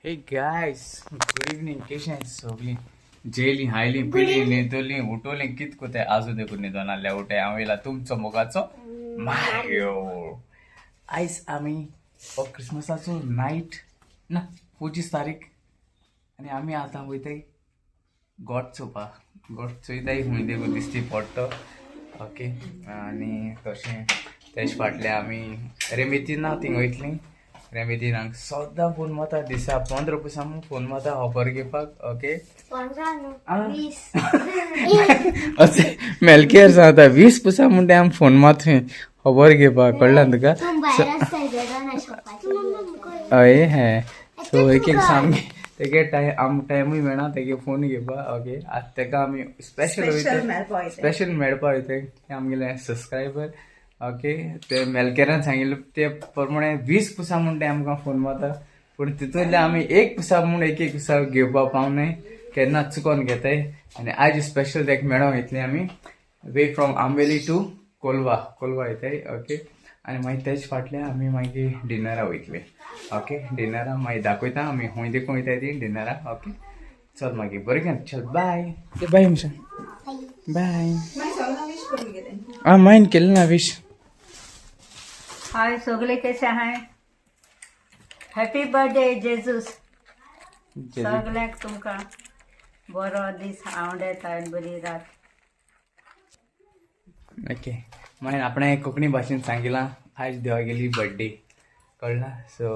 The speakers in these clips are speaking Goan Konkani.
Hey guys, good evening. कशें सगळीं जेली हायली पिली न्हिदली उठोली कित कोताय आजू देखून न्हिदोन आहल्या उठाय. हांव येयला तुमचो मोगाचो मारियो. आयज आमी हो क्रिसमसाचो नायट ना 25 तारीख आनी आमी आतां वयताय गोट चोवपा. गोट चोयताय खूंय देखून दिसती पडटो. ओके, आनी तशें तेज फाटल्यान आमी रेमेतीना थिंग वयतलीं. रेमेतीनाक सद्दां फोन मारता, दिसा 15 पयसा फोन मारता खबर घेवपाक. ओके, अशें मेलकेर सांगता 20 पयसा म्हणटा आमी फोन मारता खबर घेवपाक. कळ्ळें तुका? हय हे सो एक एक सामकें तेगे टायम आमकां टायमूय मेळना तेगे फोन घेवपाक. ओके, आतां तेका आमी स्पेशल वयता, स्पेशल मेळपा वयता. ते आमगेले सबस्क्रायबर. ओके, ते मेलकेरान सांगिल्लें ते प्रमाणे 20 पयसा म्हणटा आमकां फोन मारता, पूण तितूंतले आमी 1 पयसा म्हूण एक एक पयसा घेवपाक पावनाय, केन्ना चुकोन घेताय. आनी आयज स्पेशल तेका मेळोंक वयतली आमी way from Ambeli to Colva. Colva वयताय. ओके, आनी मागीर तेज फाटल्यान आमी मागीर डिनरा वयतले. ओके, डिनरा मागीर दाखयता आमी खूंय देखून वयताय ती डिनरा. ओके, चल मागीर बरें, चल बाय बाय मिशन बाय. आं मायन केलें ना विश. हाय सगळे कसे आहे? Happy birthday Jesus. सगळ्यांक तुमकां बरो दीस आवडेता आनी बरी रात. ओके, मागीर आपणें कोंकणी भाशेन सांगिलां आयज देवागेली बर्थडे, कळ्ळा? सो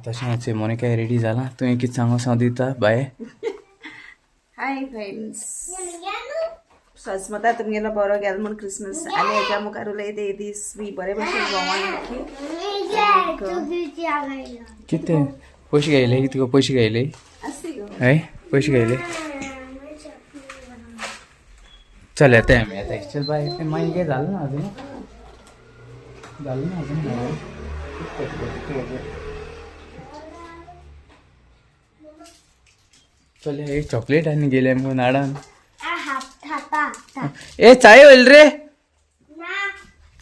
तशेंच मोनिका रेडी जालां. तुवें कितें सांगो सांग दिता बाय. हाय फ्रेंड्स, सजमता तुमगेलो बरो गेलो म्हूण क्रिसमस आनी हेच्या मुखार उलयता दीस बी बरे भशेन भोंवोन. कितें पयशे घेयले? तुका पयशे घेयले? हय पयशे घेयले. चल येताय आमी, येताय. चल बाय. मागीर कितें जालें ना अजून? जालें ना अजून? चल हे चॉकलेट आनी गेले मगो नाडान. ए चाय होईल रे,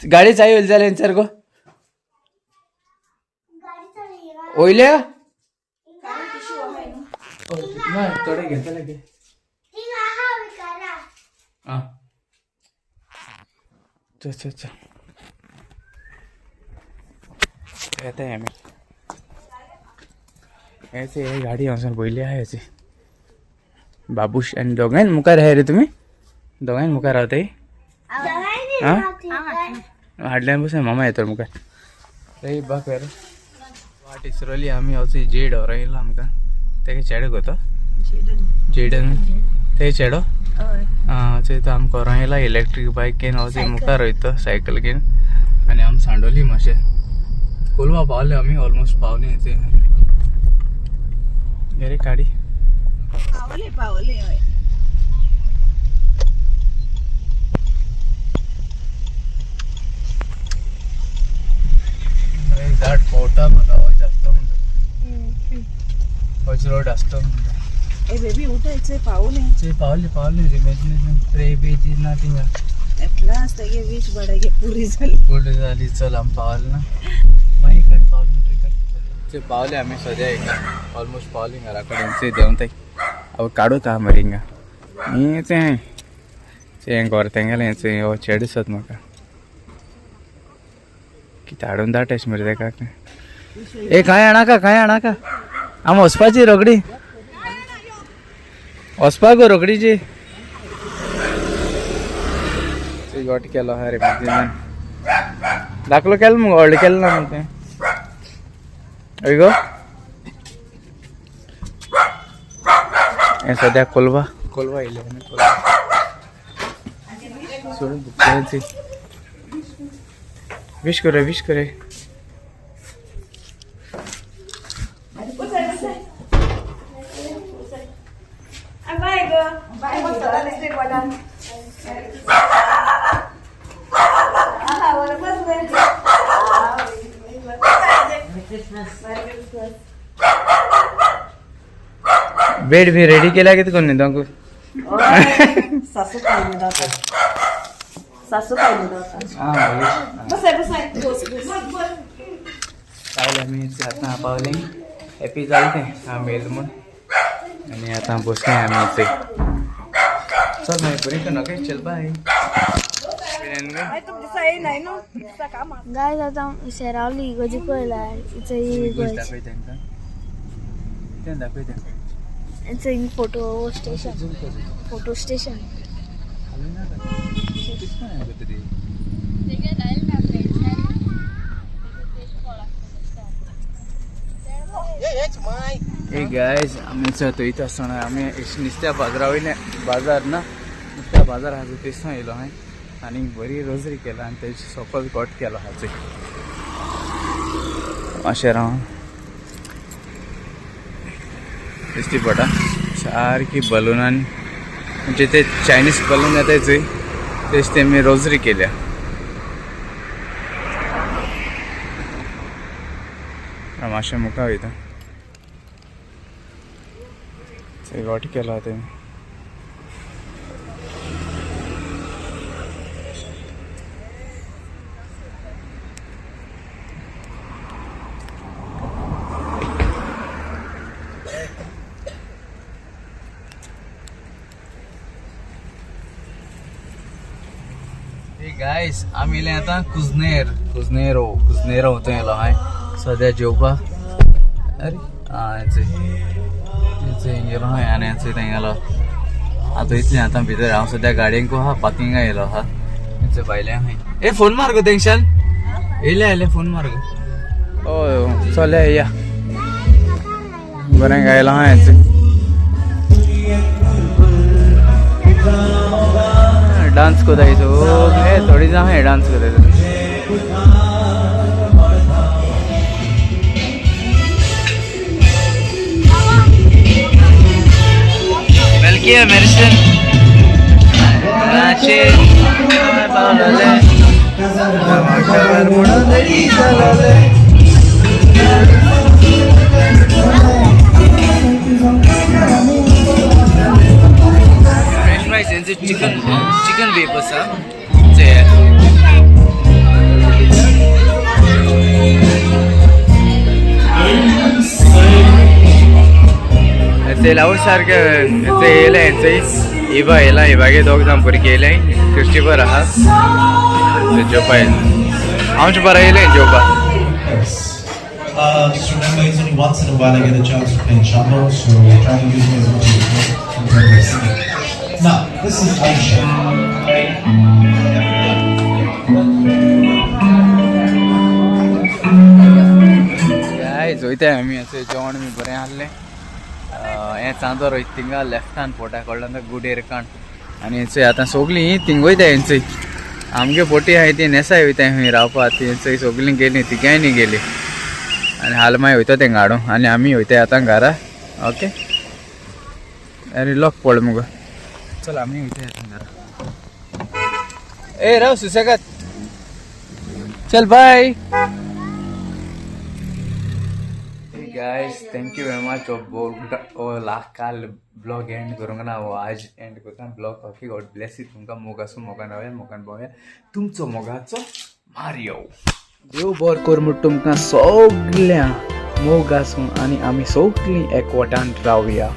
गाडी चाय होईल जाल्यार सर गो वयल्या ना थोडे घेतले गे. आं चल चल चल येताय आमी. हेच हे गाडी हांगासर पयली आहा हेची बाबूश. आनी दोगांयन मुखार आहाय रे तुमी? दोगांयन मुखार रावताय? आं हाडल्यान बसून मामा येतो मुखार. रे बाक रे वाट इसरोली आमी. वचून जेड व्हरोन आमकां. तेगे चेडो गो तो जेडन ते चेडो आं तो आमकां व्हरोन येयला इलेक्ट्रीक बायक घेवन. वचून मुखार वयतो सायकल घेवन. आनी आमी सांडोली मातशें कोलवा पावले आमी, ऑलमोस्ट पावले. ते रे गाडी पावले पावले. हय दाट पोवटा म्हाका जास्त म्हणटा होच रोड आसतो म्हणटा. ए बेबी उठायचंय पावले. ते पावले पावले रे रे बेजी ना थिंगा. एटलास्ट तेगे वीश बडागे पुरी जाली. पुरी जाली. चल आमी पावले ना मागीर काड पावले म्हणटकीर काड. ते पावले आमी सद्या हिंगा ऑलमोस्ट पावले घरा कडेन. ते देंवताय. हांव काडू का मरे हिंगा हें तें तें घर तेंगेलें. हो चेड दिसत म्हाका कितें हाडून दाटेश मरे तेका. ए कांय हाणाका, कांय हाणाका. आमी वचपाची रोगडी, वचपाक गो रोगडीची. गोट केलो हा रे दाखलो केलो मगो, व्हडलें केलें ना मग तें. हय गो, हें सद्या कोलवा कोलवा येयलें आमी. कोलवा सोडून बुकची विश करे, विश करे. बाय गो बाय. बेड बी रेडी केल्या कितें करून न्हिदोंक? सासू काय न्हिदोता, सासू काय न्हिदोता. आं बसाय बसाय बस बस. पावले आमी आतां पावले. हॅपी जालें तें आमी येयलें म्हूण. आनी आतां बसले आमी थंय. चल मागीर बरी कर, ओके चल बाय. गायज आतां शेरावली इगर्जी पळयला. It's इगर्ज. दाखय तांकां, तें दाखय तांकां. It's a photo station. Photo station. Hey guys, आमी थंयच आसतना आमी नुस्त्या बाजारा वयले, बाजार ना नुस्त्या बाजार आहा थंयसान येयलो हांवें आनी बरी रोजरी केला आनी तेजे सोकोल गोट केलो आहा थंय मातशें रावन दिश्टी पडटा सारकी बलुनान, म्हणजे ते चायनीज बलून येताय चोय तेच तेमी रोजरी केल्या. मातशें मुखार वयता, थंय गोट केला तेमी. गायस आमी येयले आतां कुजनेर, कुजनेरो कुजनेरो थंय येयलो हांवें सद्या जेवपाक. अरे आं थंय गेलो हांवें आनी थंय थंय गेलो. आतां इतलें आतां भितर हांव सद्या गाडयेंक आहा, पार्किंगा येयलो आहा. थंय भायले आहा. ए फोन मार गो तेंगशान, येयले येयले फोन मार गो. हय चल या, बरें गायलां हांवें थंय. डांस कोताय सगळे, थोडी जाण आहाय डांस कोताय. Melkia Mersin French fries and chicken chicken wafers हा. ते लावून सारकें ते येयलें थंय इबा येयला, इबागे दोग जाण भुरगीं येयलें. क्रिस्टीबर आहा जेवपा येयलें, आमचे बरें येयलें जेवपाक. Just remember, it's only once in a while I get a chance to play cello, so try to use me as much as you can in terms of singing. Now, this is Aisha. Guys वयताय आमी अशें जेवण बी बरें आहलें. हें चांदोर वयता थिंगा लेफ्टान पोटा कडल्यान गुडेर काण आनी थंय आतां सोगलीं थिंग वयताय. थंय आमगे बोटी आहाय ती नेसाय वयताय खंय रावपा, ती थंय सगलीं गेलीं, तिगांय न्ही गेली. आनी हाल मागीर वयता तेंगा हाडूं आनी आमी वयताय आतां घरा. ओके आनी लॉक पड मुगो, चल आमी वयताय आतां घरा. ए राव सुसेगाद, चल बाय. Guys, thank you very much. वो लाख काल ब्लॉग एंड करूंक ना, वो आज एंड करता blog. Okay, God bless you. तुमकां मोग आसूं, मोगान रावया, मोगान भोंवया. तुमचो मोगाचो मारियो. देव बरो कर म्हूण तुमकां सगळ्यां मोग आसूं आनी आमी सगळीं एकवटान रावया.